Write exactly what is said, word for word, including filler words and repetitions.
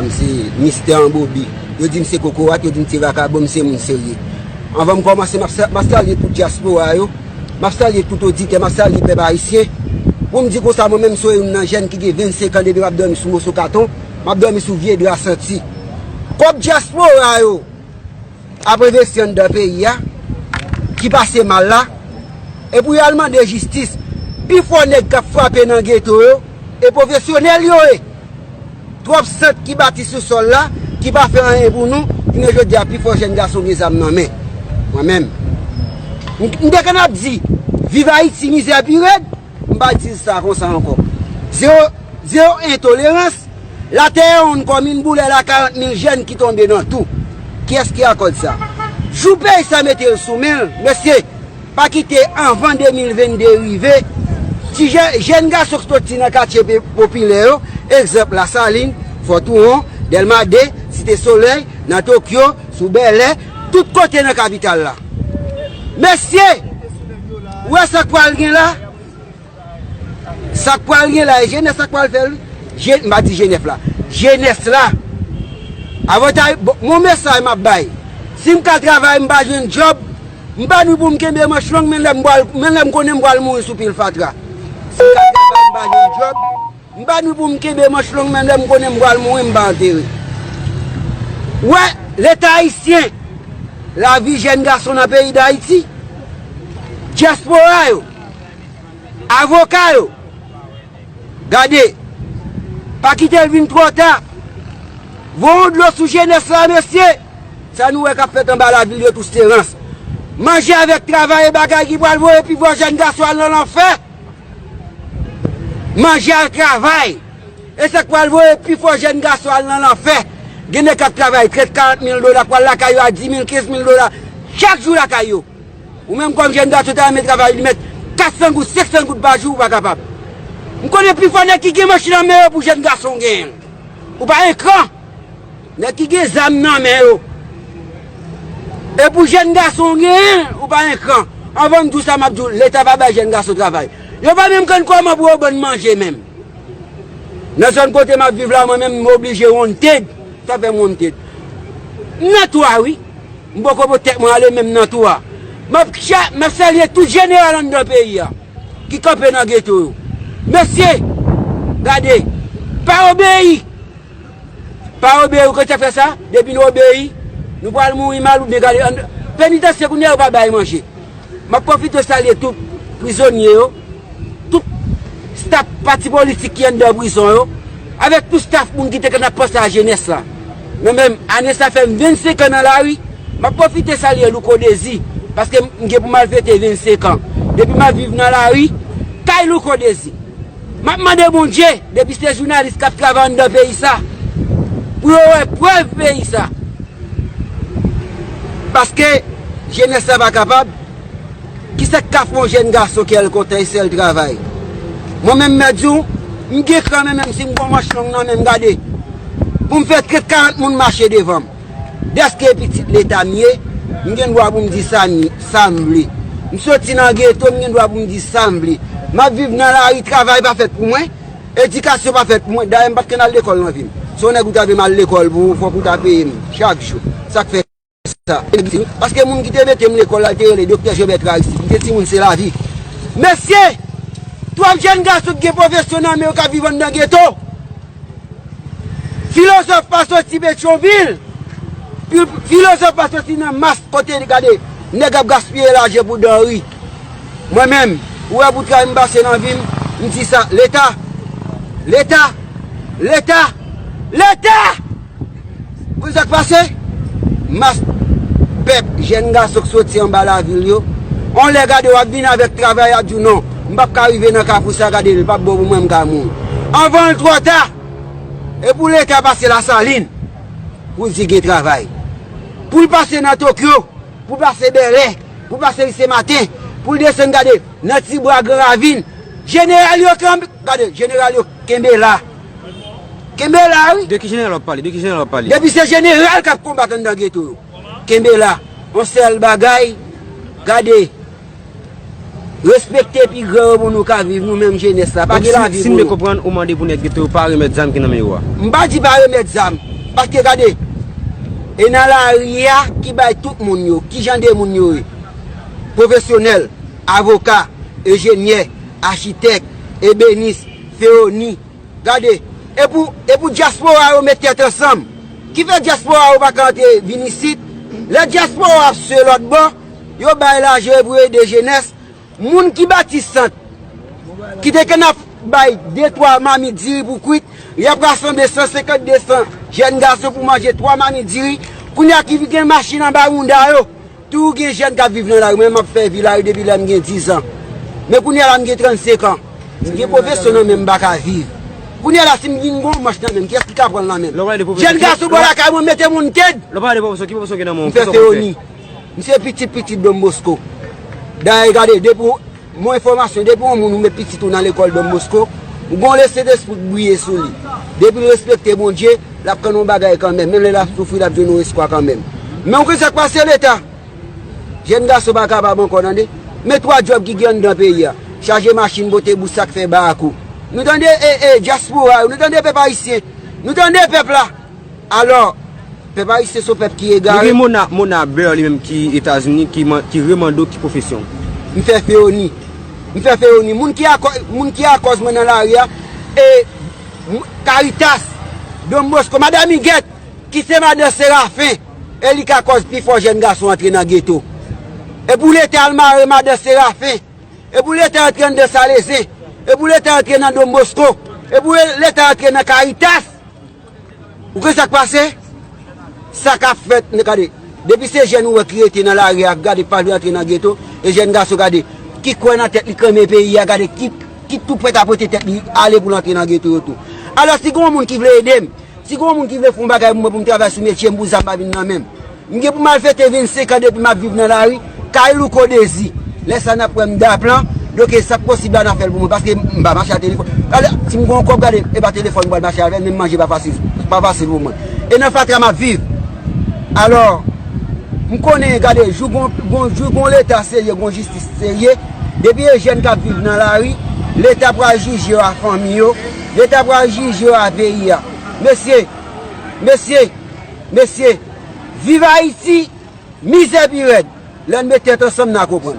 M se Mistè Anbobi. Yo di m se kokorat, yo di m se vakabon, m se moun serye. Anvan m kòmanse, m ap sa- m ap salye tout dyaspora yo. M ap salye tout oditè, m ap salye pèp ayisyen. Pou m di konsa, mwen menm, se youn nan jèn ki gen vennsenk an depi m ap dòmi sou moso katon, m ap dòmi sou vye dra santi. Kòb dyaspora yo ap envesti anndan peyi a, ki pase mal la, e pou y al mande jistis. Pifò nèg k ap frape nan geto yo, e pwofesyonèl yo ye. Twòp sant ki bati sou sòl la, ki pa fè anyen pou nou, jounen jodi a, pifò jèn gason gen zam nan men. Mwen menm, m, m te konn ap di, viv Ayiti, mizè pi rèd. M pa di sa konsa ankò. Zewo, zewo entolerans. Latè yon kòm yon boulè la, karant mil jèn ki tonbe nan twou. Kiyès ki akòz sa? Jou peyi sa mete l sou men l, mesye, pa kite anvan de mil vennde rive. Ti jè- jèn gason k soti nan katye pe- popilè yo, egzanp, Lasalin, Fòtouwon, Dèlma de, Site Solèy, nan Tokyo, sou Bèlè, tout kote nan kapital la. Mesye, ou wè sa k pral gen la? Sa k pral gen la, e jenès la k pral fè l. Je- m pa di jenès la. Jenès la. Avantay, bon, mon mesaj m ap bay. Si m ka travay, m pa jwenn djòb, m pa ni pou m kenbe manch long, men lè m pral, men lè m konnen m pral mouri sou pil fatra. Si m ka travay, m pa jwenn djòb, m pa ni pou m kenbe manch long, men lè m konnen m pral mouri, m pa antere. Wè, Leta ayisyen, lavi jèn gason nan peyi Dayiti, dyaspora yo, avoka yo, gade, pa kite l vin twò ta. Voye yon dlo sou jenès la, mesye. Sa nou wè k ap fèt anba lavil yo, tout se rans. Manje avèk travay e bagay ki pral voye pifò jèn gason al nan lanfè. Manje ak travay. E sa k pral voye pifò jèn gason al nan lanfè. Gen nèg k ap travay trant, karant mil dola, k pral lakay yo a di mil, kenz mil dola chak jou lakay yo. Ou menm kòm jèn gason ta renmen travay, li mèt kat san goud, senk san goud pa jou, ou pa kapab. M konnen pifò nèg ki gen manch nan men yo pou jèn gason genyen l. Ou pa gen kran. Nèg ki gen zam nan men yo. E pou jèn gason genyen l, ou pa gen kran. Anvan m di w sa, m ap di w, Leta pa bay jèn gason travay. Yo pa menm konn kòman pou yo bann manje menm. Nan zòn kote m ap viv la, mwen menm, m oblije wanted. Sa fè m wanted. M nan twou a, wi. M poko pote tèt mwen ale menm nan twou a. M ap cha- m ap salye tout jeneral anndan peyi a ki kanpe nan geto yo. Mesye, gade, pa obeyi. Pa obeyi, ou konn sa k fè sa? Depi nou obeyi, nou pral mouri mal oubyen gade, ann- penitansye kounye a yo pa bay manje. M ap pwofite salye tout prizonye yo, tout staf pati politik ki anndan prizon yo, avèk tout staf moun ki te konn ap panse a jenès la. Mwen menm, ane sa fè m vennsenk an nan lari, m ap pwofite salye Louko Dezi, paske m gen pou m al fete vennsenk an. Depi m ap viv nan lari, kay Louko Dezi. M ap mande Bondye, depi se jounalis k ap travay anndan peyi sa, pou yo wè prèv peyi sa. Paske jenès la pa kapab. Kisa k ka fè yon jèn gason kè l kontan e sèl travay? Mwen menm, m ap di w, m gen kran men menm si m gon manch long nan men m, gade. Pou m fè trant, karant moun mache devan m. Dèske e pitit Leta m ye, m gen dwa pou m di sa m, sa m vle. M soti nan geto, m gen dwa pou m di sa m vle. M ap viv nan lari, travay pa fèt pou mwen, edikasyon pa fèt pou mwen. Dayè, m pa t konn al lekòl nan vi m. Se yon nèg ou ta vle m al lekòl pou ou, fòk ou ta peye m chak jou. Sa k fè sa. Paske moun ki te mete m lekòl la te rele Doktè Jobert Aristide. M te timoun, se lavi. Mesye, twòp jèn gason ki gen pwofesyon nan men yo k ap viv anndan geto. Filozòf pa soti Petyonvil. Fil- Filozòf pa soti nan mas kote, gade, nèg ap gaspiye lajan pou danri. Mwen menm, ou wè pou travay m pase nan vi m, m di sa, Leta, Leta, Leta, Leta! Ou konn sa k pase? Mas pèp, jèn gason k soti anba lavil yo, yon lè gade w ap vin avèk travay, y ap di w non, m p ap ka rive nan kafou sa, gade l p ap bon pou mwen, m ka mouri. Anvan l twò ta, e pou Leta pase Lasalin, pou l di gen travay. Pou l pase nan Tokyo, pou l pase Bèlè, pou l pase Lise Maten, pou l desann gade nan Tibwa Gran Ravin. Jeneral yo kanpe, gade, jeneral yo kenbe la. Kenbe la, wi. De ki jeneral w ap pale? De ki jeneral w ap pale? Depi se jeneral k ap konbat anndan geto yo, kenbe la. Yon sèl bagay, gade, Respekte pi gran yo pou nou ka viv, nou menm jenès la. Pa gen lavi pou nou. Si m byen konprann, ou mande pou nèg geto yo pa remèt zam ki nan men yo a. M pa di pa remèt zam. Paske gade, e nan lari a ki bay tout moun yo, ki jan de moun yo ye. Pwofesyonèl, avoka, enjenyè, achitèk, ebenis, fewoni. Gade, e pou, e pou dyaspora yo met tèt ansanm. Ki fè dyaspora yo pa ka antre vin isit? Lè dyaspora ap swe lòt bò, yo bay lajan pou ede jenès. Moun ki bati sant, ki te konn ap bay de twa mamit diri pou kwit, y ap rasanble san senkant, de san jèn gason pou manje twa mamit diri. Kounye a ki gen machin anba mounda yo, tou gen jèn k ap viv nan lari. Mwen, m ap fè vi lari depi lè m gen diz an. Men kounye a la, m gen trannsenk an. M gen pwofesyon nan men m, m pa ka viv. Kounye a la, si m vin gen yon manch nan men m, kiyès ki ka pran l nan men m? Lè w pale de pwofesyon, jèn gason bò lakay mwen, mete moun kèd. Lè w pale de pwofesyon, ki pwofesyon w gen nan men w? M fè fewoni. M se pitit pitit Don Bosco. Dayè, gade, depi w, mon enfòmasyon, depi yon moun ou met pitit ou nan lekòl Don Bosco, ou gon Lesentespri k briye sou li. Depi l respekte Bondye, l ap kann yon bagay kanmenm. Menm lè l ap soufri, l ap jwenn yon espwa kanmenm. Men ou konn sa k pase Leta? Jèn gason pa kapab ankò, tande. Men twa djòb ki gen anndan peyi a. Chaje machin, pote bous, sa k fè barakou. Nou tande, e, e, dyaspora yo, nou tande pèp ayisyen. Nou tande pèp la. Alò, pèp ayisyen se yon pèp ki egare. Epi Mona, Mona Beurre li menm ki Etazini, ki, man- ki remande w ki pwofesyon. M fè fewoni. M fè fewoni. Moun ki akò-, moun ki akòz mwen nan lari a, e, m- Caritas, Don Bosco, Madan Igèt, ki se madan Serafen, e li k akòz pifò jèn gason antre nan geto. E pou Leta al mare madan Serafen, e pou Leta antre anndan Salezen, e pou Leta antre nan Don Bosco, e pou Leta antre nan Caritas. Ou konn sa k pase? Sa k ap fèt, n- gade. Depi se jèn ou wè ki rete nan lari a, gade, pa vle antre nan geto, e jèn gason, gade, ki kwè nan tèt li, k renmen peyi a, gade, ki, ki tou prèt a pote tèt li ale pou l antre nan geto yo tou. Alò, si gen yon moun ki vle ede m, si gen yon moun ki vle fè yon bagay pou mwen, pou m travay sou metye m, pou zam pa vin nan men m, m gen pou m al fete vennsenk an depi m ap viv nan lari, kay Louko Dezi. Lè sa n ap wè m da plan, donk e sa k posib la n a fè l pou mwen, paske m pa mache a telefòn. Gade, si m gen yon kòb, gade, e pa telefòn m pral mache avè l, menm manje pa fasil, pa fasil pou mwen. E nan fatra m ap viv. Alò, m konnen, gade, jou gon, gon, jou gon Leta serye, gon jistis serye, depi e jèn k ap viv nan lari, Leta pral jije yo a fanmi yo, Leta pral jije yo a peyi a. Mesye, mesye, mesye, viv Ayiti, mizè pi rèd. Lè n met tèt ansanm, n a konprann.